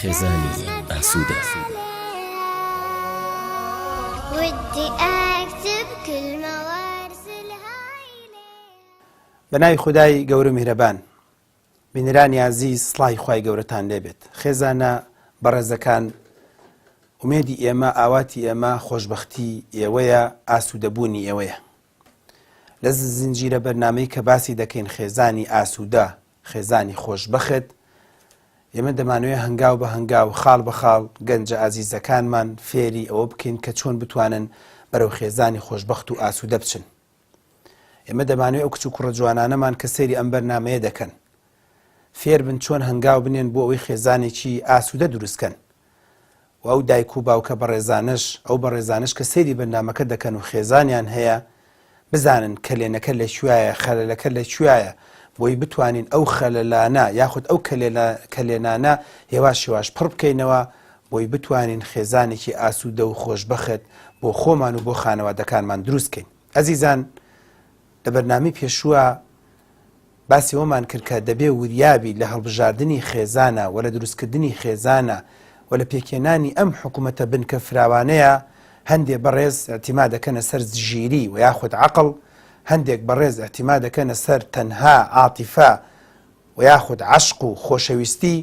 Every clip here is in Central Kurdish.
خێزانی ئاسوودە. بە ناوی خودای گەورە میهرەبان. بینەرانی ئازیز سڵاوی خوای گەورەتان لێبێت. خێزانە بەڕێزەکان ئومێدی ئێمە ئاواتی ئێمە خۆشبەختی ئێوەیە ئاسوودەبوونی ئێوەیە. لە زنجیرە بەرنامەی کە باسی دەکەین خێزانی ئاسوودە خێزانی خۆشبەخت، ئێمە دەمانەوێت هەنگاو بە هەنگاو، خاڵ بە خاڵ گەنجە ئازیزەکانمان فێری ئەوە بکەین کە چۆن بتوانن بەرەو خێزانی خۆشبەخت و ئاسوودە بچن. ئێمە دەمانەوێت ئەو کچ و کوڕە جوانانەمان کە سەیری ئەم بەرنامەیە دەکەن، فێر بن چۆن هەنگاو بنێن بۆ ئەوەی خێزانێکی ئاسوودە دروست کەن. و ئەو دایک و باوکە بەڕێزانەش، ئەو بەڕێزانەش کە سەیری بەرنامەکە دەکەن و خێزانیان هەیە، بزانن کەلێنەکە لە کوێیە، خەلەلەکە لە کوێیە، بۆی بتوانین ئەو خەلەلانە یاخود ئەو کەلێنانە هێواش هێواش پڕ بکەینەوە، بۆی بتوانین خێزانێکی ئاسوودە و خۆشبەخت بۆ خۆمان و بۆ خانەوادەکانمان دروست کەین. ئەزیزان لە بەرنامەی پێشووە باسی ئەوەمان کرد کە دەبێ وریابی لە هەڵبژاردنی خێزانە و لە دروستکردنی خێزانە و لە پێکهێنانی ئەم حکومەتە بنکە فراوانەیە هەندێ بەڕێز ئیعتیماد دەکەنە سەر ژیری و یاخود عەقڵ، هەندێک بەڕێز ئیعتیماد دەکەنە سەر تەنها عاتیفە و یاخود عەشق و خۆشەویستی،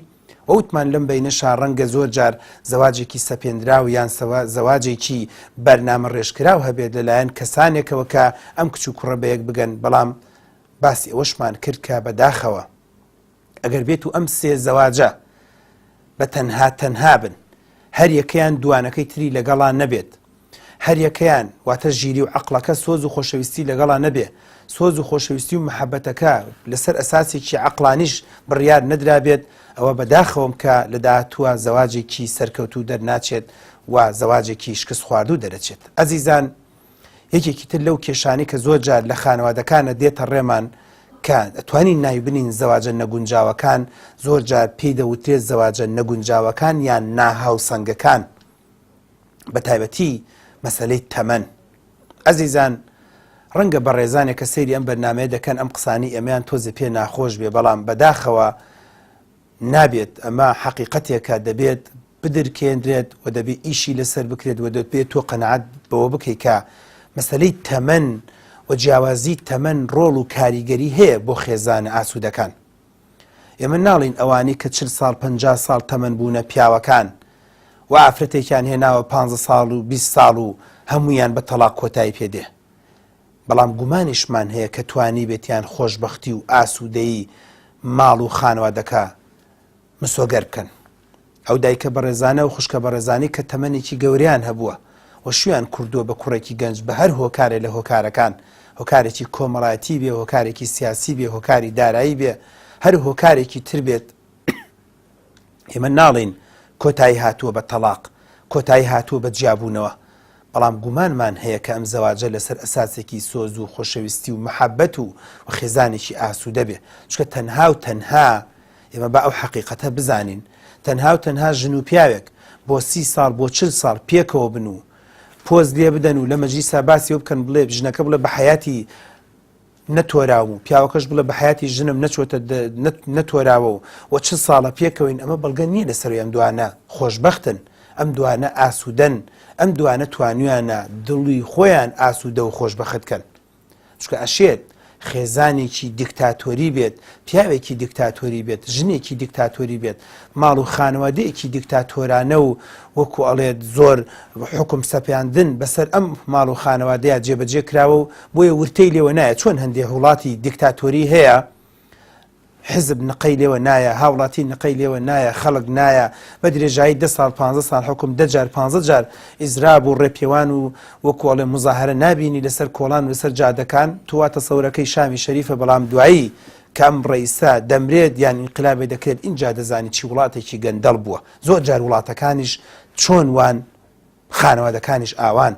و وتمان لەم بەینەشا ڕەنگە زۆر جار زەواجێکی سەپێنراو یان زەواجێکی بەرنامە ڕێژکراو هەبێت لەلایەن کەسانێکەوە کە ئەم کچ و کوڕە بەیەک بگەن، بەڵام باسی ئەوەشمان کرد کە بەداخەوە ئەگەر بێت و ئەم سێ زەواجە بە تەنها تەنها بن هەر یەکەیان دوانەکەی تری لەگەڵا نەبێت هەر یەکەیان واتە ژیری و عەقڵەکە سۆز و خۆشەویستی لەگەڵا نەبێ سۆز و خۆشەویستی و محەبەتەکە لەسەر ئەساسێکی عەقڵانیش بڕیار نەدرابێت ئەوە بەداخەوەم کە لە داهاتووە زەواجێکی سەرکەوتوو دەرناچێت و زەواجێکی شکست خواردوو دەرەچێت ئەزیزان یەکێکی تر لەو کێشانەی کە زۆر جار لە خانەوادەکانە دێتە ڕێمان کە ئەتوانین ناوی بنین زەواجە نەگونجاوەکان، زۆر جار پێی دەوترێت زەواجە نەگونجاوەکان یان ناهاوسەنگەکان بە تایبەتی مەسەلەی تەمەن. ئەزیزان ڕەنگە بەڕێزانێک کە سەیری ئەم بەرنامەیە دەکەن ئەم قسانەی ئێمەیان تۆزێ پێ ناخۆش بێ بەڵام بەداخەوە نابێت ئەمە حەقیقەتێکە دەبێت بدرکێنرێت و دەبێ ئیشی لەسەر بکرێت و دەبێت تۆ قەناعەت بەوە بکەیت کە مەسەلەی تەمەن و جیاوازی تەمەن ڕۆڵ و کاریگەری هەیە بۆ خێزانە ئاسوودەکان. ئێمە ناڵین ئەوانەی کە چل ساڵ پەنجا ساڵ تەمەن بوونە پیاوەکان و ئافرەتێکیان هێناوە پانزە ساڵ و بیست ساڵ و هەموویان بە تەڵاق کۆتایی پێ دێ بەڵام گومانیشمان هەیە کە توانیبێتیان خۆشبەختی و ئاسوودەیی ماڵ و خانەوادەکە مسۆگەر بکەن. ئەو دایکە بەڕێزانە و خوشکە بەڕێزانەی کە تەمەنێکی گەورەیان هەبووە و شویان کوردووە بە کوڕێکی گەنج بە هەر هۆکارێ لە هۆکارەکان، هۆکارێکی کۆمەڵایەتی بێ، هۆکارێکی سیاسی بێ، هۆکاری دارایی بێ، هەر هۆکارێکی تر بێت، ئێمە ناڵێین کۆتایی هاتووە بە تەڵاق، کۆتایی هاتووە بە جیابوونەوە، بەڵام گومانمان هەیە کە ئەم زەواجە لەسەر ئەساسێکی سۆز و خۆشەویستی و مەحەبەت و خێزانێکی ئاسوودە بێ، چونکە تەنها و تەنها ئێمە با ئەو حەقیقەتە بزانین تەنها و تەنها ژن و پیاوێک بۆ سی ساڵ بۆ چل ساڵ پێکەوە بن و پۆز لێ بدەن و لە مەجلیسا باسی ئەوە بکەن بڵێ ژنەکە بڵێ بە حەیاتی نەتۆراوم و پیاوەکەش بڵێ بە حەیاتی ژنم نەچۆتە نەتۆراوە و و چل ساڵە پێکەوەین ئەمە بەڵگە نییە لەسەروی ئەم دوانە خۆشبەختن ئەم دوانە ئاسوودەن ئەم دوانە توانویانە دڵی خۆیان ئاسوودە و خۆشبەخت کەن. چونکە ئەشێت خێزانێکی دیکتاتۆری بێت، پیاوێکی دیکتاتۆری بێت، ژنێکی دیکتاتۆری بێت، ماڵ و خانەوادەیەکی دیکتاتۆرانە و وەکو ئەڵێت زۆر حوکم سەپاندن بەسەر ئەم ماڵ و خانەوادەیە جێبەجێ کراوە و بۆیە ورتەی لێوە نایە چۆن هەندێ وڵاتی دیکتاتۆری هەیە حزب نقەی لێوە نایە، هاوڵاتی نقەی لێوە نایە، خەڵک نایە، بە درێژایی دە ساڵ پانزە ساڵ حوکم دە جار پانزە جار ئیزراب و ڕێپێوان و وەکو ئەڵێ موزاهەرە نابینی لەسەر کۆڵان و لەسەر جادەکان، تۆ وا تەسەورەکەی شامی شەریفە بەڵام دوایی کە ئەم ڕەئیسە دەمرێت یان ئینقلابێ دەکرێت ئینجا دەزانی چی وڵاتێکی گەندەڵ بووە. زۆر جار وڵاتەکانیش چۆن وان خانەوادەکانیش ئاوان.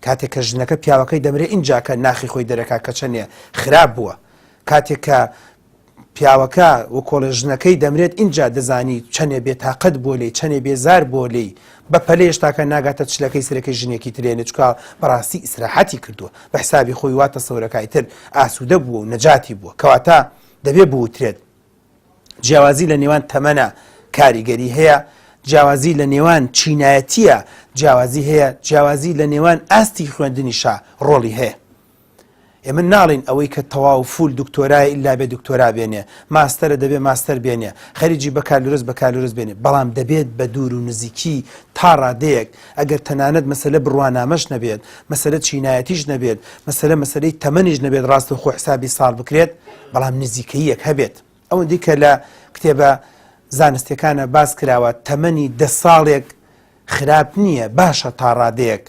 کاتێک کە ژنەکە پیاوەکەی دەمرێ ئینجا کە ناخی خۆی دەرەکا کە چەنێ خراپ بووە کاتێک کە پیاوەکە وکۆڵێ ژنەکەی دەمرێت ئینجا دەزانی چەنێ بێتاقەت بۆ لێی چەنێ بێزار بۆ لێی بە پەلێ هێشتاکە ناگاتە چلەکەی سەرەکەی ژنێکی ترێنێ چکا بەڕاستی ئیسراحەتی کردووە بە حسابی خۆی وا تەسەورەکای تر ئاسوودە بووە و نەجاتی بووە کەواتە دەبێ بوترێت جیاوازی لە نێوان تەمەنە. کاریگەری هەیە، جیاوازی لە نێوان چینایەتییە جیاوازی هەیە، جیاوازی لە نێوان ئاستی خوێندنیشا ڕۆڵی هەیە. ئێمە ناڵێین ئەوەی کە تەواو full دکتۆرایە ئیلا بێ دکتۆرا بێنێ، ماستەرە دەبێ ماستەر بێنێ، خەریکی بەکالورس بەکالورس بێنێ، بەڵام دەبێت بە دوور و نزیکی تا ڕادەیەک ئەگەر تەنانەت مەسەلە بڕوانامەش نەبێت، مەسەلە چینایەتیش نەبێت، مەسەلە مەسەلەی تەمەنیش نەبێت ڕاستەوخۆ حسابی ساڵ بکرێت، بەڵام نزیکەییەک هەبێت. ئەوەندەی کە لە کتێبە زانستیەکانە باس کراوە تەمەنی دە ساڵێک خراپ نییە باشە تا ڕادەیەک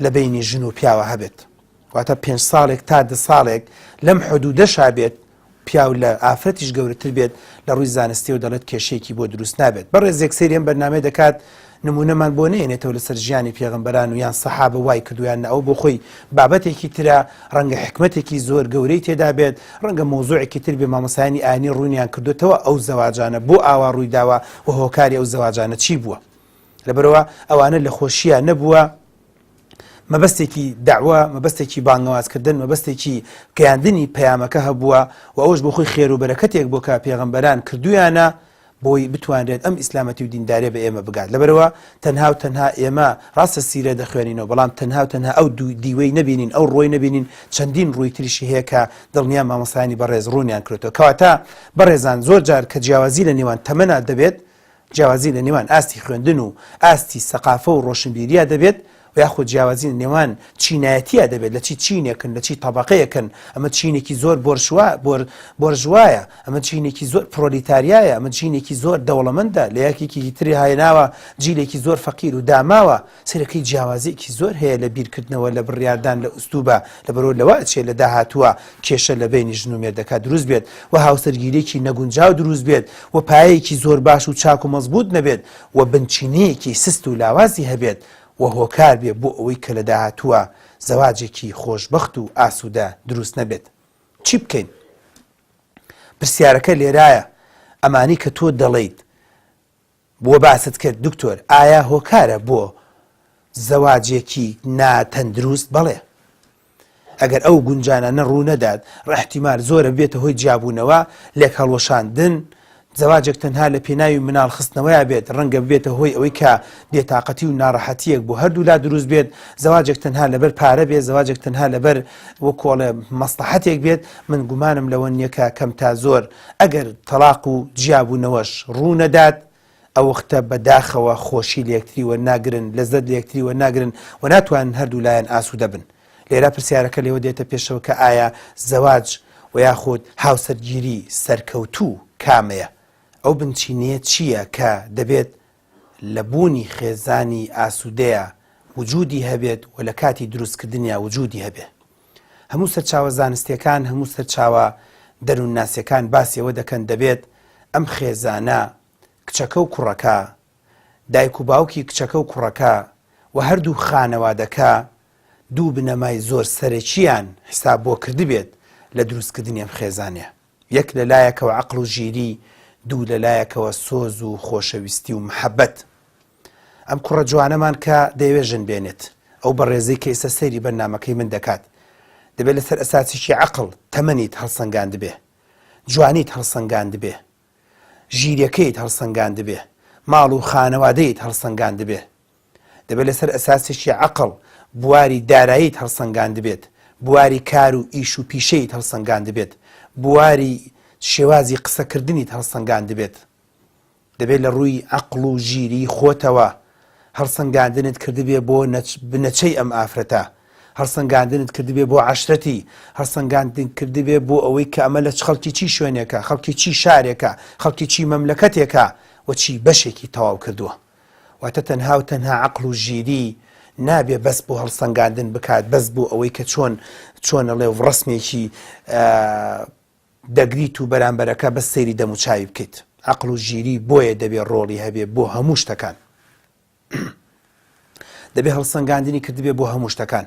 لە بینی ژن و پیاوە هەبێت واتە پێنج ساڵێک تا دە ساڵێک لەم حدودەشا بێت پیاو لە ئافرەتیش گەورەتر بێت لە ڕووی زانستی و دەڵێت کێشەیەکی بۆ دروست نابێت بەڕێزێک سەیری ئەم بەرنامەیە دەکات نمونەمان بۆ نەیەنێتەوە لەسەر ژیانی پێغەمبەران و یان سەحابە وای کردویان نە ئەو بۆ خۆی بابەتێکی ترە ڕەنگە حکمتێکی زۆر گەورەی تێدا بێت ڕەنگە مۆزوعێکی تر بێ مامۆسایانی ئاینی ڕوونیان کردوتەوە ئەو زەواجانە بۆ ئاوا ڕوویداوە و هۆکاری ئەو زەواجانە چی بووە لەبەرەوە ئەوانە لە خۆشیە نەبووە مەبەستێکی داوە مەبەستێکی بانگەوازکردن مەبەستێکی گەیاندنی پەیامەکە هەبووە و ئەوش بۆ خۆی خێر و بەرەکەتێک بۆ کە پێغەمبەران کردویانە بۆی بتوانرێت ئەم ئیسلامەتی و دینداریە بە ئێمە بگات لەبەرئەوە تەنها و تەنها ئێمە ڕاستە سیرە دەخوێنینەوە بەڵام تەنها و تەنها ئەو دیوەی نەبینین ئەو ڕۆی نەبینین چەندین ڕووی تریشی هەیە کە دڵنیام مامۆستایانی بەڕێز ڕوونیان کرێتەوە کەواتە بەڕێزان زۆر جار کە جیاوازی لە نێوان تەمەنا دەبێت جیاوازی لە نێوان ئاستی خوێندن و ئاستی سەقافە و ڕۆشنبیریە دەبێت و یاخود جیاوازی لە نێوان چینایەتیە دەبێت لە چی چینێکن لە چی تەبەقەیەکن ئەمە چینێکی زۆر بۆرشوا بۆر بۆرژوایە ئەمە چینێکی زۆر پرۆلیتاریایە ئەمە چینێکی زۆر دەوڵەمەندە لە یەکێکی تری هایناوە جیلێکی زۆر فەقیر و داماوە سەرەکەی جیاوازیەکی زۆر هەیە لە بیرکردنەوە لە بڕیاردان لە ئوسلوبە لەبەرەوە لەوە ئەچێ لە داهاتووە کێشە لە بەینی ژن و مێردەکە دروست بێت و هاوسەرگیریەکی نەگونجاو دروست بێت و پایەیەکی زۆر باش و چاک و مەزبوط نەبێت و بنچینەیەکی سست و لاوازی هەبێت و هۆکار بێ بۆ ئەوەی کە لە داهاتووە زەواجێکی خۆشبەخت و ئاسوودە دروست نەبێت. چی بکەین؟ پرسیارەکە لێرایە ئەمانەی کە تۆ دەڵێیت بۆ باست کرد دکتۆر ئایا هۆکارە بۆ زەواجێکی ناتەندروست؟ بەڵێ. ئەگەر ئەو گونجانانە ڕوو نەدات، ڕئحتیمال زۆرە ببێتە هۆی جیابوونەوە، لێکهەڵوەشاندن، زەواجێک تەنها لە پێناوی مناڵ خستنەوەیا بێت ڕەنگە ببێتە هۆی ئەوەی کە بێتاقەتی و ناڕەحەتییەک بۆ هەردوولا دروست بێت، زەواجێک تەنها لەبەر پارە بێت، زەواجێک تەنها لەبەر وەکۆڵێ مەسڵەحەتێک بێت، من گومانم لەوە نییە کە کەم تا زۆر ئەگەر تەڵاق و جیابوونەوەش ڕوو نەدات، ئەوەختە بە داخەوە خۆشی لە یەکتری وەرناگرن، لەزەت لە یەکتری وەرناگرن و ناتوانن هەردوو لایەن ئاسوودە بن. لێرە پرسیارەکە لێوە دێتە پێشەوە کە ئایا زەواج و یاخود هاوسەرگیری سەرکەوتوو کامەیە؟ ئەو بنچینەیە چییە کە دەبێت لە بوونی خێزانی ئاسوودەیا وجودی هەبێت و لە کاتی دروستکردنیا وجودی هەبێ؟ هەموو سەرچاوە زانستیەکان، هەموو سەرچاوە دەروونناسیەکان باسی ئەوە دەکەن دەبێت ئەم خێزانە، کچەکە و کوڕەکە، دایک و باوکی کچەکە و کوڕەکە و هەردوو خانەوادەکە دوو بنەمای زۆر سەرەکییان حیساب بۆ کردبێت لە دروستکردنی ئەم خێزانە. یەک لە لایەکەوە عەقڵ و ژیری، دوو لە لایەکەوە سۆز و خۆشەویستی و محەبەت. ئەم کوڕە جوانەمان کە دەیەوێت ژن بێنێت، ئەو بەڕێزەی کە ئێستا سەیری بەرنامەکەی من دەکات، دەبێت لەسەر ئەساسێکی عەقڵ تەمەنیت هەڵسەنگاندبێ، جوانیت هەڵسەنگاندبێ، ژیریەکەیت هەڵسەنگاندبێ، ماڵ و خانەوادەیت هەڵسەنگاندبێ. دەبێت لەسەر ئەساسێکی عەقڵ بواری داراییت هەڵسەنگاندبێت، بواری کار و ئیش و پیشەیت هەڵسەنگاندبێت، بواری شێوازی قسەکردنیت هەڵسەنگاندبێت. دەبێت لە ڕووی عەقڵ و ژیریی خۆتەوە هەڵسەنگاندنت کردبێ بۆ بنەچەی ئەم ئافرەتە، هەڵسەنگاندنت کردبێ بۆ عەشرەتی، هەڵسەنگاندنت کردبێ بۆ ئەوەی کە ئەمە لە خەڵکی چی شوێنێکە، خەڵکی چی شارێکە، خەڵکی چی مەملەکەتێکە و چی بەشێکی تەواو کردووە. واتە تەنها و تەنها عەقڵ و ژیری نابێ بەس بۆ هەڵسەنگاندن بکات، بەس بۆ ئەوەی کە چۆن چۆن ئەڵێ ڕەسمێکی دەگریت و بەرامبەرەکە بەس سەیری دەموچاوی بکەیت. عەقڵ و ژیری بۆیە دەبێ ڕۆڵی هەبێ بۆ هەموو شتەکان. دەبێ هەڵسەنگاندنی کردبێ بۆ هەموو شتەکان.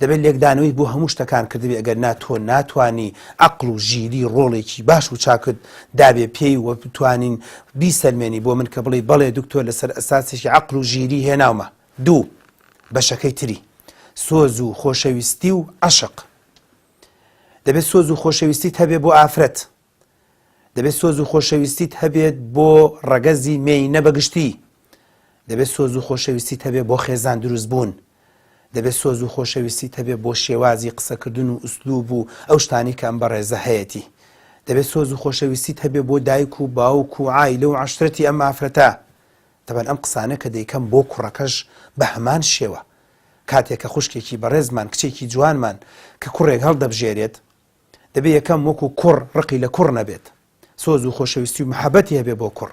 دەبێت لێکدانەوەی بۆ هەموو شتەکان کردبێ ئەگەر نا تۆ ناتوانی عەقڵ و ژیری ڕۆڵێکی باش و چاکت دابێ پێی و بتوانین بیسەلمێنی بۆ من کە بڵێی بەڵێ دکتۆر لەسەر ئەساسێکی عەقڵ و ژیری هێناومە. دوو، بەشەکەی تری سۆز و خۆشەویستی و عەشق. دەبێت سۆز و خۆشەویستیت هەبێ بۆ ئافرەت. دەبێت سۆز و خۆشەویستیت هەبێت بۆ ڕەگەزی مێینە بەگشتی دەبێت سۆز و خۆشەویستیت هەبێت بۆ خێزان دروست بوون دەبێت سۆز و خۆشەویستیت هەبێت بۆ شێوازی قسەکردن و ئوسلوب و ئەو شتانی کە ئەم بەڕێزە هەیەتی دەبێت سۆز و خۆشەویستیت هەبێت بۆ دایک و باوک و عایلە و عەشرەتی ئەم ئافرەتە تەبەن ئەم قسانە کە دەیکەم بۆ کوڕەکەش بە هەمان شێوە کاتێک کە خوشکێکی بەڕێزمان کچێکی جوانمان کە کوڕێک هەڵدەبژێرێت دەبێ یەکەم وەکو کوڕ ڕقی لە کوڕ نەبێت سۆز و خۆشەویستی و محەبەتی هەبێ بۆ کوڕ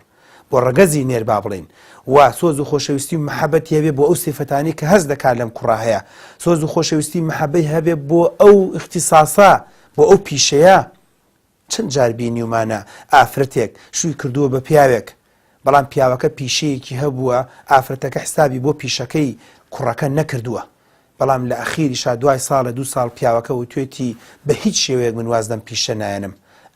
بۆ ڕەگەزی نێر با بڵێین و سۆز و خۆشەویستی و محەبەتی هەبێ بۆ ئەو سیفەتانی کە هەست دەکات لەم کوڕە هەیە سۆز و خۆشەویستی محەبەی هەبێ بۆ ئەو اختصاصە بۆ ئەو پیشەیە چەند جار بینیومانە ئافرەتێک شووی کردووە بە پیاوێک بەڵام پیاوەکە پیشەیەکی هەبووە ئافرەتەکە حسابی بۆ پیشەکەی کوڕەکە نەکردووە بەڵام لە ئەخیریشا دوای ساڵێ دوو ساڵ پیاوەکە وتوێتی بە هیچ شێوەیەک من واز لەم پیشە نایەنم.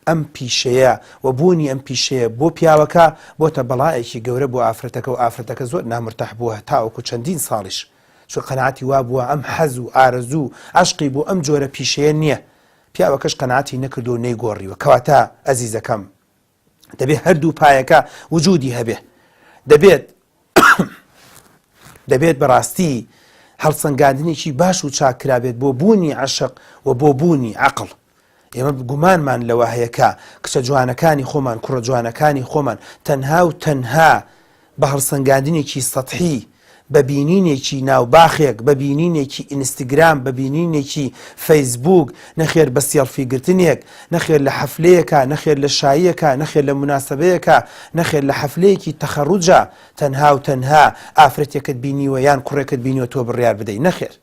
ئەم پیشەیە و بوونی ئەم پیشەیە بۆ پیاوەکە بۆتە بەڵایەکی گەورە بۆ ئافرەتەکە و ئافرەتەکە زۆر نامورتاح بووە تاوەکو چەندین ساڵیش چون قەناعەتی وابووە ئەم حەز و ئارەزوو و عەشقی بۆ ئەم جۆرە پیشەیە نییە پیاوەکەش قەناعەتی نەکردووە و نەیگۆڕیوە کەواتە ئەزیزەکەم دەبێت هەردوو پایەکە وجودی هەبێ دەبێت دەبێت بەڕاستی هەڵسەنگاندنێکی باش و چاک کرابێت بۆ بوونی عەشق و بۆ بوونی عەقڵ ئێمە گومانمان لەوە هەیە کە کچە جوانەکانی خۆمان کوڕە جوانەکانی خۆمان تەنها و تەنها بە هەڵسەنگاندنێکی سەتحی، بە بینینێکی ناو باخێک، بە بینینێکی ئینستگرام، بە بینینێکی فەیسبووک، نەخێر بە سێڵفی گرتنێک، نەخێر لە حەفلەیەکا، نەخێر لە شاییەکا، نەخێر لە موناسەبەیەکا، نەخێر لە حەفلەیەکی تەخەڕوجا، تەنها و تەنها ئافرەتێکت بینیوە یان کوڕێکت بینیوە تۆ بڕیار بدەی. نەخێر.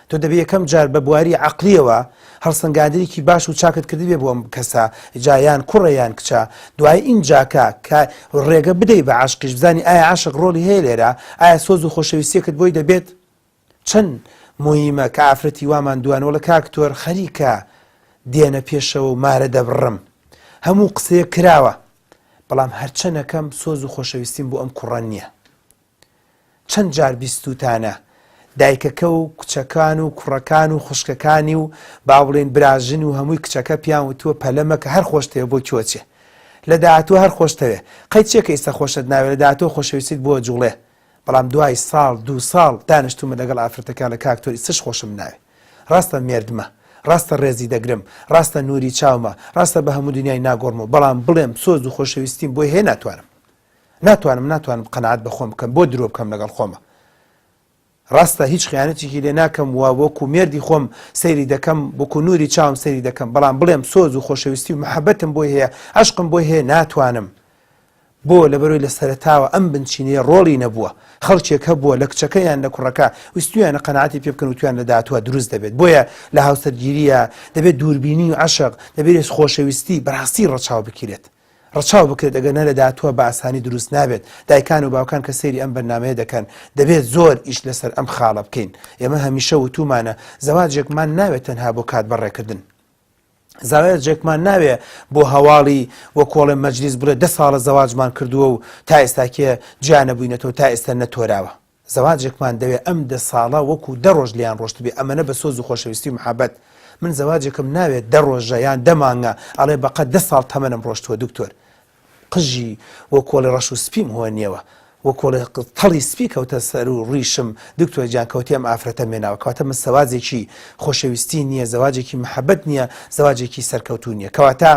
تۆ دەبێ یەکەم جار بە بواری عەقلیەوە هەڵسەنگاندنێکی باش و چاکت کردبێ بۆ ئەم کەسە جا یان کوڕە یان کچە دوای ئینجاکە کە ڕێگە بدەی بە عەشقیش بزانی ئایا عەشق ڕۆڵی هەیە لێرە ئایا سۆز و خۆشەویستیەکت بۆی دەبێت چەند مویمە کە ئافرەتی وامان دوان وەڵە کاک تۆر خەریکە دێنە پێشەوە و مارە دەبڕم هەموو قسەیەک کراوە بەڵام هەرچەنەکەم سۆز و خۆشەویستیم بۆ ئەم کوڕە نییە چەند جار بیستووتانە دایکەکە و کچەکان و کوڕەکان و خوشکەکانی و با بڵێین براژن و هەمووی کچەکە پیان وتووە پەلە مەکە هەر خۆشتەوێ بۆ کوێ چێ لە داهاتوو هەر خۆشتەوێ قەی چێ کە ئیستا خۆشت ناوێ لە داهاتوو خۆشەویستیت بۆ جوڵێ بەڵام دوای ساڵ دوو ساڵ دانیشتوومە لەگەڵ ئافرەتەکە لە کاک تۆ ئیستش خۆشم ناوێ ڕاستە مێردمە ڕاستە ڕێزی دەگرم ڕاستە نوری چاومە ڕاستە بە هەموو دنیای ناگۆڕمەوە بەڵام بڵێم سۆز و خۆشەویستیم بۆی هەیە ناتوانم ناتوانم ناتوانم قەناعەت بە خۆم بکەم بۆ درۆ بکەم لەگەڵ خۆمە ڕاستە هیچ خیانەتێکی لێ ناکەم و وەکو مێردی خۆم سەیری دەکەم وەکو نوری چاوم سەیری دەکەم بەڵام بڵێم سۆز و خۆشەویستی و محەبەتم بۆی هەیە عەشقم بۆی هەیە ناتوانم بۆ لەبەرەوەی لە سەرەتاوە ئەم بنچینەیە ڕۆڵی نەبووە خەڵکێک هەبووە لە کچەکە یان لە کوڕەکە ویستویانە قەناعەتی پێ بکەن و تویان لە داهاتووە دروست دەبێت بۆیە لە هاوسەرگیریە دەبێت دووربینی و عەشق دەبێت خۆشەویستی بەڕاستی ڕەچاو بکرێت ڕەچاو بکرێت ئەگەر نا لە داهاتووە بە ئاسانی دروست نابێت دایکان و باوکان کە سەیری ئەم بەرنامەیە دەکەن دەبێت زۆر ئیش لەسەر ئەم خاڵە بکەین ئێمە هەمیشە وتومانە زەواجێکمان ناوێت تەنها بۆ کات بەڕێکردن زەواجێکمان ناوێ بۆ هەواڵی وەکۆڵێ مەجلیس بڵێ دە ساڵە زەواجمان کردووە و تا ئێستاکێ جیا نەبووینەتەوە تا ئێستا نەتۆراوە زەواجێکمان دەوێ ئەم دە ساڵە وەکو دە ڕۆژ لێیان ڕۆشتبێ ئەمەنە بە سۆز و خۆشەویستی و محەبەت من زەواجێکم ناوێت دە ڕۆژە یان دە مانگە ئەڵێ بەقەد دە ساڵ تەمەنم ڕۆشتووە دکتۆر قژی وەکۆڵێ ڕەش و سپیم هۆنیەوە وەکۆڵێ تەڵی سپی کەوتە سەر و ڕیشم دکتۆر گیان کەوتی ئەم ئافرەتە مێناوە کەواتە من سەواجێکی خۆشەویستی نییە زەواجێکی محەبەت نییە زەواجێکی سەرکەوتوو نییە کەواتە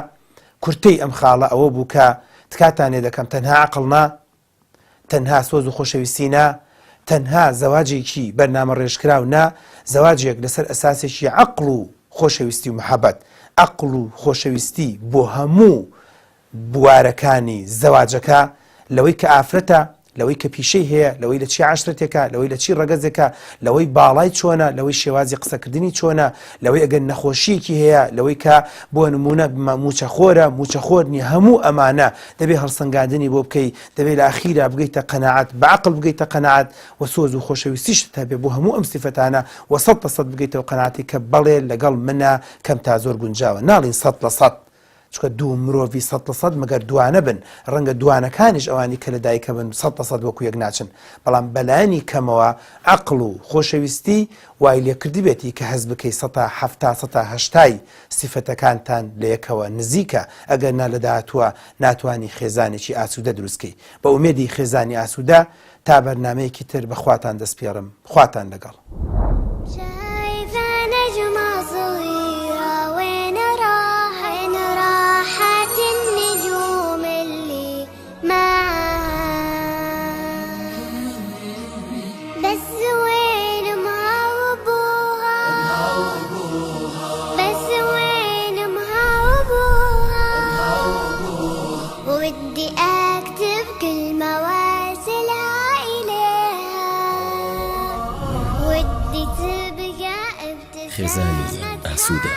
کورتەی ئەم خاڵە ئەوە بوو کە تکاتان لێ دەکەم تەنها عەقڵ نا تەنها سۆز و خۆشەویستی نا، تەنها زەواجێکی بەرنامە ڕێژکراو نا، زەواجێک لەسەر ئەساسێکی عەقڵ و خۆشەویستی و محەبەت، عەقڵ و خۆشەویستی بۆ هەموو بوارەکانی زەواجەکە، لەوەی کە ئافرەتە، لەوەی کە پیشەی هەیە، لەوەی لە چی عەشرەتێکە، لەوەی لە چی ڕەگەزێکە، لەوەی باڵای چۆنە، لەوەی شێوازی قسەکردنی چۆنە، لەوەی ئەگەر نەخۆشییەکی هەیە، لەوەی کە بۆ نموونە مووچەخۆرە، مووچەخۆر نییە، هەموو ئەمانە دەبێ هەڵسەنگاندنی بۆ بکەی، دەبێ لە ئەخیرا بگەیتە قەناعەت، بە عەقڵ بگەیتە قەناعەت و سۆز و خۆشەویستیشت هەبێ بۆ هەموو ئەم سیفەتانە و 100% بگەیتەوە قەناعەتی کە بەڵێ لەگەڵ منە کەم تا زۆر گونجاوە، ناڵێین 100%. چونکە دوو مرۆڤی سەد لە سەد مەگەر دوانە بن، ڕەنگە دوانەکانیش ئەوانی کە لە دایکە بن سەد لە سەد وەکو یەک ناچن، بەڵام بەلایەنی کەمەوە عەقڵ و خۆشەویستی وای لێکردبێتی کە هەست بکەی سەتا حەفتا سەتا هەشتای سیفەتەکانتان لە یەکەوە نزیکە، ئەگەر نا لە داهاتووە ناتوانی خێزانێکی ئاسوودە دروست کەی. بە ئومێدی خێزانی ئاسوودە تا بەرنامەیەکی تر بە خواتان دەسپێرم خواتان لەگەڵ. خێزانی ئاسوودە.